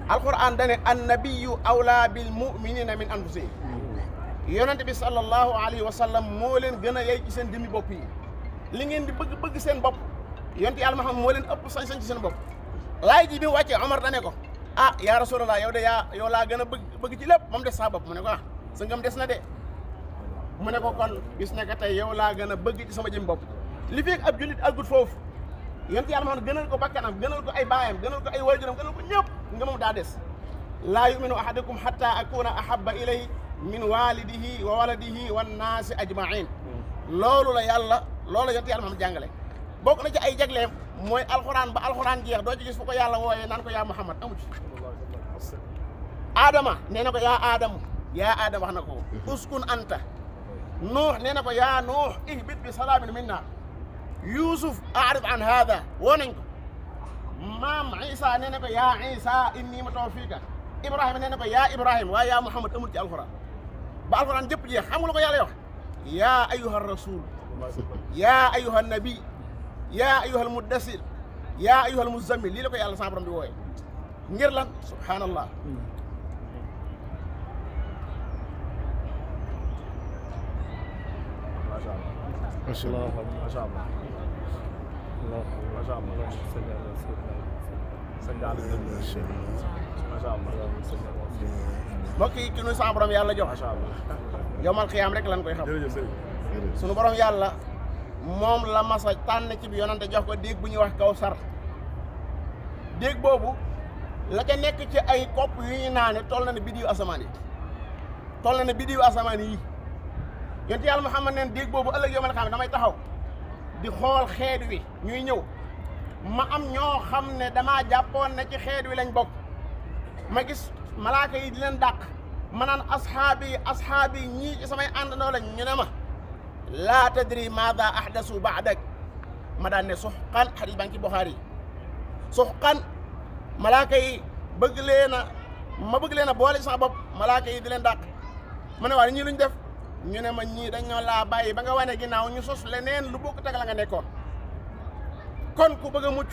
alquran dane annabiyyu awla bil muminina min anfusihim yonente bi sallallahu alayhi wa sallam moo leen gën a yey ci seen jëmmi bopp yi li ngeen di bëgg seen bopp yonente yàlla Muhammad moo leen ëpp sañ-sañ ci seen bopp laay ji bi mu wàccee Omar dane ko ah yaa rasulallah yow de yow laa gën a bëgg ci lépp moom des sa bopp mu ne ko ah sa ngëm des na de mu ne ko kon gis ne que tey yow laa gën a bëgg ci sama jëm bopp li fekk ab jullit aggut foofu yonent yàlla Muhammad gënal ko bakkanam gënal ko ay baayam gënal ko ay waajuram gënal ko ñëpp ngëmam daa des laa yuminu ahadukum hatta akuna ahabba ilayhi min walidihi wa waladihi wan naasi ajmain loolu la yonent yàlla Muhammad jàngale bokk na ci ay jagleem mooy alxuraan ba alxuraan jeex doo ci gis fu ko yàlla wooyee naan ko yaa Muhammad amu ci Adama nee na ko yaa Adamu wax na ko uskun anta Nuux nee na ko yaa Nuux ihbit bi salaamin minna Yuusuf a'rid an haada woo nañ ko maam Isa nee na ko yaa Isa inni mutawaffiika Ibrahima nee na ko yaa Ibrahima waaye yaa Muhammad amul ci alxuraan ba alxuraan jëpp jeex xam nga lu ko yàlla wax yaa ayyuha rasul yaa ayyuha nabi yaa ayyuhal muddassir yaa ayyuhal muzammil lii la ko yàlla sa borom di wooye ngir lan subhanallah mbokk yi ki nuy sa borom yàlla jox yowmal xiyaam rek lan koy xam sunu borom yàlla moom la masa tànn ci bi yonante jox ko déeg bu ñuy wax Kawsar déeg boobu la ca nekk ci ay kopp yu ñu naane toll na ne bidiw asamaan yi yonent yàlla Muhammad neen déeg boobu ëllëg yomal xam ne damay taxaw di xool xeet wi ñuy ñëw ma am ñoo xam ne damaa jàppoon ne ci xeet wi lañ bokk ma gis malaaka yi di leen dàq ma naan ashaabi ñii ci samay àndandoo lañ ñu ne ma laa tadri maada ahdasu ba'dak ma daan ne suxqan xadis baa ngi ci Buxaari yi suxqan malaaka yi bëgg leen a boole sama bopp malaaka yi di leen dàq ma ne waa ñii luñ def ñu ne ma ñii dañoo laa bàyyi ba nga wane ginnaaw ñu sos leneen lu bokk teg la nga nekkoon kon ku bëgg a mucc